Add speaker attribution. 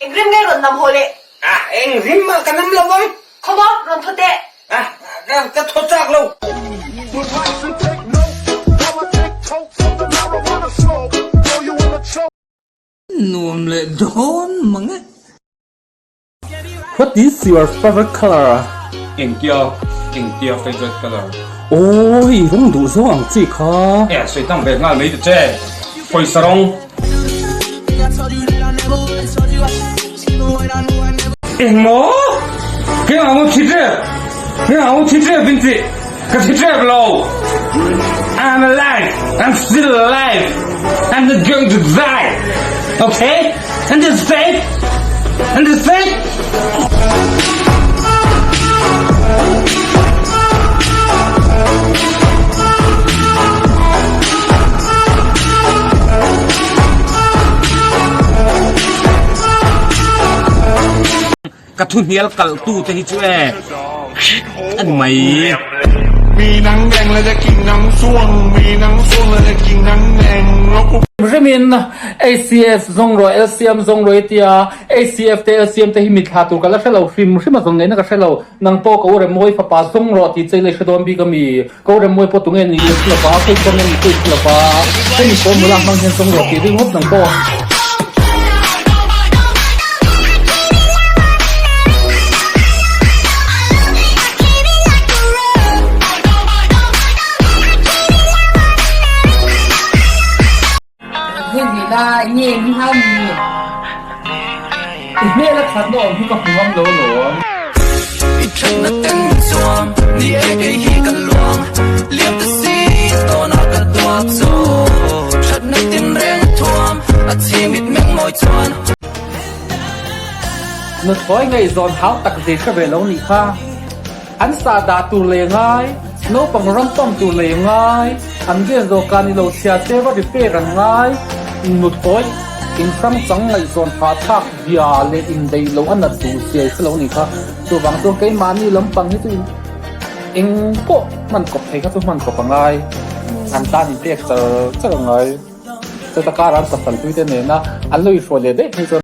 Speaker 1: Eng rim nge rawn nam haw le?
Speaker 2: A, eng rim ah ka nam lo ang.
Speaker 1: Khaw maw, rawn thaw teh.
Speaker 2: A, ka thaw chak lo.
Speaker 3: Nuam leh dawn mang e.
Speaker 4: What is your favorite color?
Speaker 5: Engtia engtia favorite color?
Speaker 4: Aw i rawng duh zawng ang chi kha.
Speaker 5: E sawi tang ve nghal mai ta che. Pawisa rawng. Engmaw? Keng ang u thi trep. Keng ang u thi trep in tih. Ka thi trep lo. I'm alive. I'm still alive. I'm not going to die. Okay? Understand? Understand? Ka thu hnial kalh tu te hi chu e a ni mai.
Speaker 4: Rimin ACF zawng rawh LCM zawng rawh i tia ACF te LCM te hi mithla tur ka la hre lo hrim hrim a zawng ngaihna ka hre lo nang pawh ka u Remmawi fapa zawng rawh tih che i la i hre dawn bik a mi ka u Remmawi pawh tunge ni i hre lo va kei chuan nge ni pawh i hre lo va hemi formula hmang hian zawng rawh tih ringawt nang pawh. I hmel a that na awm hi ka hmu ngam lo alawm. Nuthlawi ngaihzawn hau tak ve hre ve lo nih kha. An sa dah tur lei ngai, naupang ram pump tur lei ngai, an gas dawhkan i lo chhia che va repair an ngai, nuthlawi inhrang chang ngaihzawn phah thlak zia leh indaih loh a nat duh zia i hre lo nih kha. Chuvang chuan keimahni lampang hi chu eng pawh hman kawp thei kha chu hman kawp a ngai, an tan inpek char char a ngai. Chuta kara an pasal puite nena an lo ihruai leh daih phei chuan.